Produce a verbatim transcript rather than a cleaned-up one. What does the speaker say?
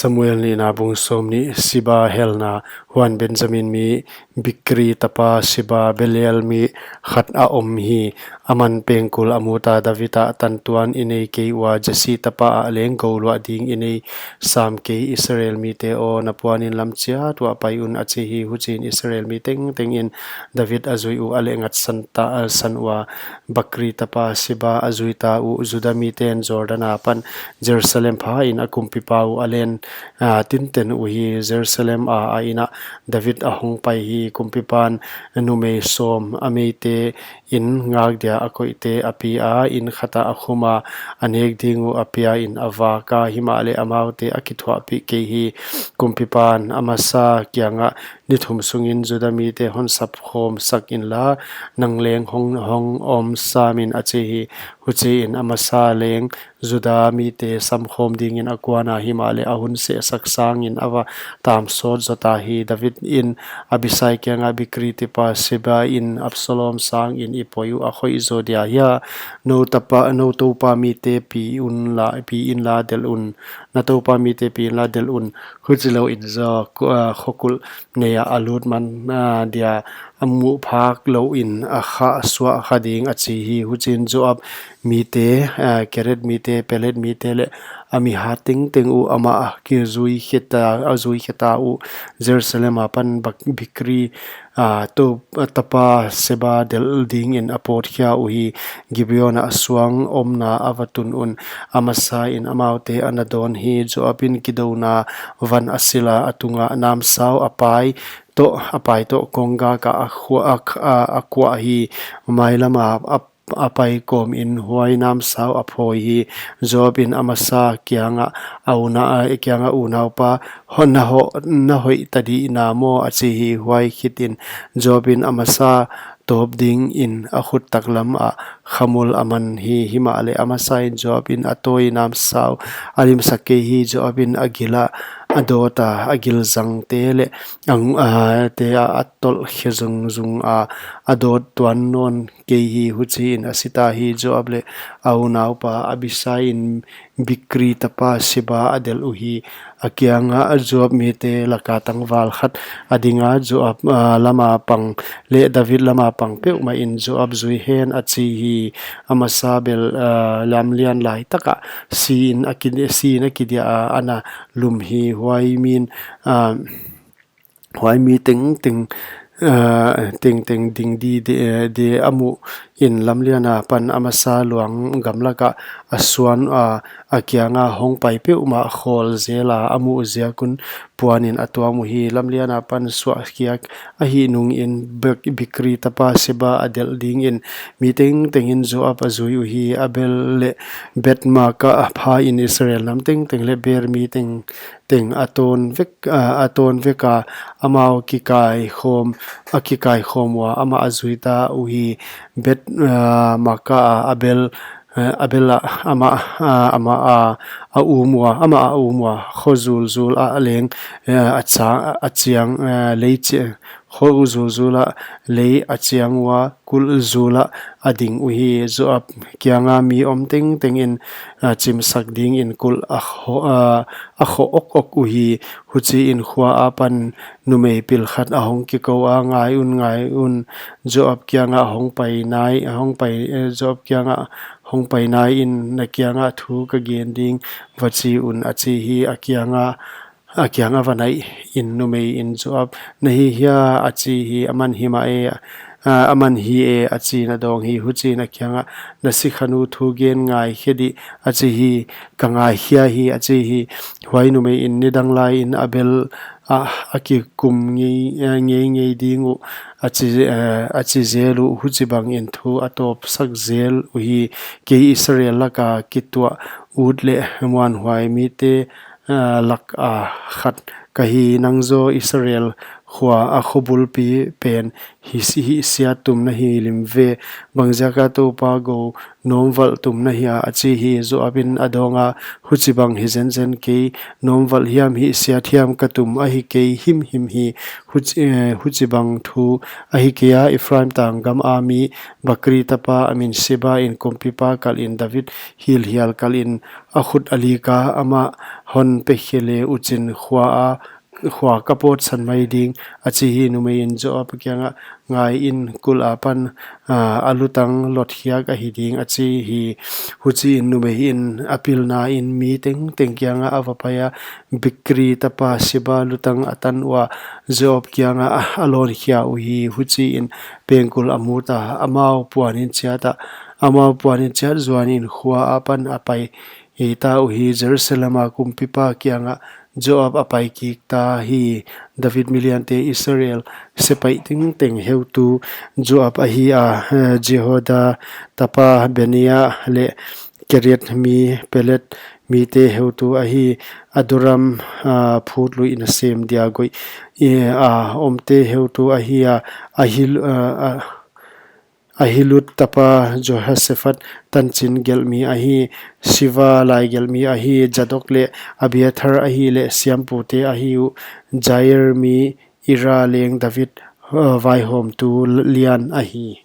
Samuel nihna bung sawmnih. Siba helna. Huan Benjamin mi Bikri tapa Siba, Belial mi khat a om hi. Aman pengkul a mut a, David ah tantuan i nei kei ua, Jesse tapa ah leng gou luah ding i nei sam kei. Israel mite aw, na puanin lam chiat uah pai un, a chi hi. Huchiin Israel mi tengtengin David a zui uh a leh ngatsan ta, a san ua. Bikri tapa Siba a zui ta uh. Juda miten Jordan apan Jerusalem phain a kumpipa uh a len, ah, tinten uhi. Jerusalem a a inn ah David a hongpai hi. Kumpipan numei sawm, a meite in ngak dia a koihte a pi a, inn khat ah a khum a, a nek ding uh a pia in a vak a, himahleh amaute a kithuahpih kei hi. Kumpipan Amasa kiangah, ni thum sungin Juda mite hon sapkhawm sak inla, nang leng hong, hong om sam in, a chi hi. Huchiin Amasa leng Juda mite samkhawm dingin a kuan a, himahleh a hun sehsak sangin a va tam sawt zo ta hi. David in Abisai kiangah, Bikri tapa Siba in Absalom sangin i poi uh a khoih zaw dia hia? Nou tapa, nou toupa mite pi unla, pi inla delh un. Na toupa mite pi inla delh un. Huchilou in zaw, ku-, ah, khokulh nei ah a lut man, ah, dia a muh phak louin a khah suah kha ding, a chi hi. Huchiin Joab mite, ah, Kereth mite, Pelet mite leh a mi hat tengteng uh amah a kizui khia ta, a zui khia ta uh. Jerusalem apan Bak-, Bikri, ah, tou-, ah, tapa Siba delh dingin a pawt khia uhi. Gibeon ah suang omna a va tun un. Amasa in amaute a na dawn hi. Joab in kidouna van a sil a, a tungah namsau a pai toh, a pai toh konggak ah a khua-, a, a, a kuah hi. Mailam a, a, a pai kawmin huai namsau a phawi hi. Joab in Amasa kiangah, a una, a kiangah, Unaupa, hon na ho-, na hoih ta dih na maw? a chi hi. Huai khitin Joab in Amasa tawp dingin a khut taklam ah khamul a man hi. Himahleh Amasa in Joab in a tawi namsau a limsak kei hi. Joab in a gil ah a dawt a, a gilzangte leh a ng-, ah, te ah a tolh khe zungzung a, a dawt tuan nawn kei hi. Huchiin a si ta hi. Joab leh a unaupa Abisai in Bikri tapa Siba a delh uhi. A kiangah, Joab mite laka tangval khat a ding a, Joab, ah, lama pang leh David lama pang peuhmah in Joab zui hen, a chi hi. Amasa bel, ah, lamlian lai tak ah si in a ki-, si in a kidiah a, a na lum hi. Huai min, ah, huai mi tengteng, ah, tengteng ding di de, de a muh in lamlian apan Amasa luang gamlak ah a suan a, a kianga hongpai peuhmah khawl zel a, a muh ziak un puan in a tuam uhi. Lamlian apan suahkhiak ahih nungin Bik-, Bikri tapa Siba a delh dingin mi tengteng in Joab a zui uhi. Abel leh Beth-maakah pha in Israel nam tengteng leh Beer mi teng teng a tawn vek, ah, a tawn vek a, amau kikaikhawm, a kikaikhawm ua, amah a zui ta uhi. Beth, ah, maakah a Abel, eh, Abel ah, amah, ah, amah a, a um ua, amah a um ua, kho zulzul ah leng, eh, a cha-, a chiang, eh, lei chi-, kho zulzul ah lei a chiang ua, kulh zul ah a ding uhi. Joab kianga mi om tengteng in, ah, chimsak dingin kulh a kho-, ah, a kho okok uhi. Huchiin khua apan numei pil khat a hong kikou a, ngai un, ngai un, Joab kianga hongpai nai, hongpai, eh, Joab kianga hongpai nai in, na kianga thu ka gen ding va chi un, a chi hi. A kianga a kianga va naih in numei in Joab, na hi hia? a chi hi. Aman hi mah e, ah, aman hi e, a chi in a dawng hi. Huchiin a kiangah, na sikhanu thu gen ngaikhe dih, a chi hi. Ka ngaikhia hi, a chi hi. Huai numei in, nidang lai in Abel ah a kikum ngei, eh, ngeingei ding uh, a chi, eh, a chi zel uh. Huchibangin thu a tawpsak zel uhi. Kei Israel laka kituah ut leh muanhuai mite, ah, laka khat ka hi. Nang zaw Israel khua a khobulpi pen hihsiat tum na hi lim ve. Bangziaka Toupa gou nawmvalh tum na hia? a chi hi. Joab in a dawng a, Huchibang hi zenzen kei, nawmvalh hiam hihsiat hiam ka tum ahi kei himhim hi. Huchibang thu ahi kei a, Ephraim tanggam a mi Bakri tapa a min Seba in kumpipa kalh in David hilhial kalh in a khut a lik a, amah hon pekhe le uchin khua ka pawtsan mai ding, a chi hi. Numei in Joab kiangah, Ngai in, kul akipan a lutang lotkhiak ahi ding, a chi hi. Huchiin numei in a pilna in mi tengteng kiangah a vapai a, Bikri tapa Seba lutang a tan ua, Joab kiangah a lawnkhia uhi. Huchiin pengkul a mut a, amau puanin chiat ah, amau puanin chiat zuanin khua akipan a paita uhi. Jerusalem a kumpipa kiangah Joab a paikikta hi. David miliante Israel sepaih tengteng heutu Joab ahi a, Jehoiada tapa Benaia leh Kereth mi Pelet mite heutu ahi. Adoram phutluih nasem dia goih a omte heutu ahi a, Ahilud tapa Jehoshaphat tanchin gelhmi ahi. Siva laigelhmi ahi. Zadok leh Abiathar ahihleh siampute ahi uh. Jair mi Ira leng David vaihawmtu lian ahi.